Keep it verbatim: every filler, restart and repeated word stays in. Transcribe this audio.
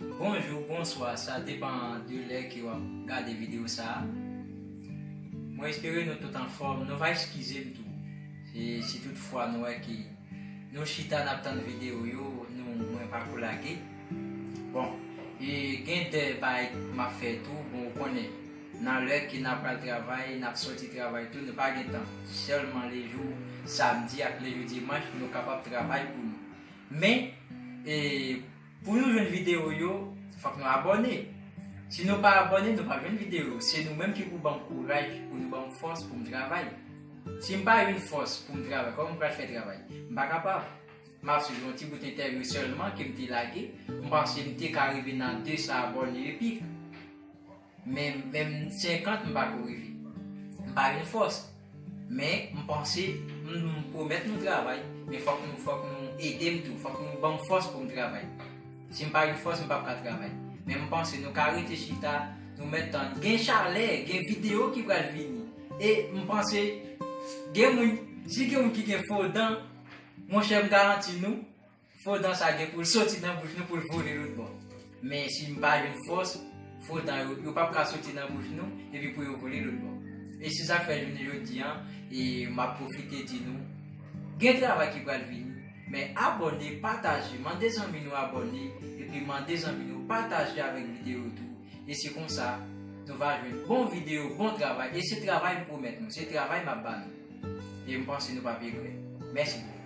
Bonjou, bonswa, sa depann de lè ke w ap gade videyo sa a. Mwen espere nou tout anfòm. Nou va eskize m tou. E si toutfwa nou wè ke nou chita n ap tann videyo yo, nou, mwen pa ko lage. Bon, e gen de bagay m ap fè tou, bon, ou konnen, nan lè ke n ap pral travay, n ap sòti travay tou, nou pa gen tan. Sèlman lejou samdi ak lejou dimanch pou nou kapab travay pou nou. Men, e, pou nou jwenn videyo yo, fòk nou abòne. Si nou pa abòne, nou pa jwenn videyo. Se nou menm ki pou ban m kouraj, pou nou ban m fòs pou m travay. Si m pa jwenn fòs pou m travay, kòman m pral fè travay? M pa kapab. M ap swiv yon ti bout entèvyou sèlman ke m te lage. M panse m te ka rive nan de san abòne epi. Men, menm senkant, m pa ko rive. M pa jwenn fòs. Men, m panse, m, m pwomèt nou travay. Men fòk nou, fòk nou ede m tou. Fòk nou ban m fòs pou m travay. Si m pa jwenn fòs, m p ap ka travay. Men m panse nou ka rete chita, nou mèt tann. Gen chalè, gen videyo ki pral vini. E m panse, gen moun, si gen moun ki gen fo dan, monchè, m garanti nou, fo dan sa gen pou l soti nan bouch nou pou l vole lòt bò. Men si m pa jwenn fòs, fo dan yo, yo p ap ka soti nan bouch nou, epi pou yo vole lòt bò. E se sa k fè jounen jodi a, e m ap pwofite di nou, gen travay ki pral vini, men abòne, pataje, mande zanmi nou abòne, epi mande zanmi nou pataje avèk videyo tou. E se konsa, nou va jwenn bon videyo, bon travay. E se travay m pwomèt nou, se travay m ap ba nou. E m panse nou p ap regrèt. Mèsi bokou.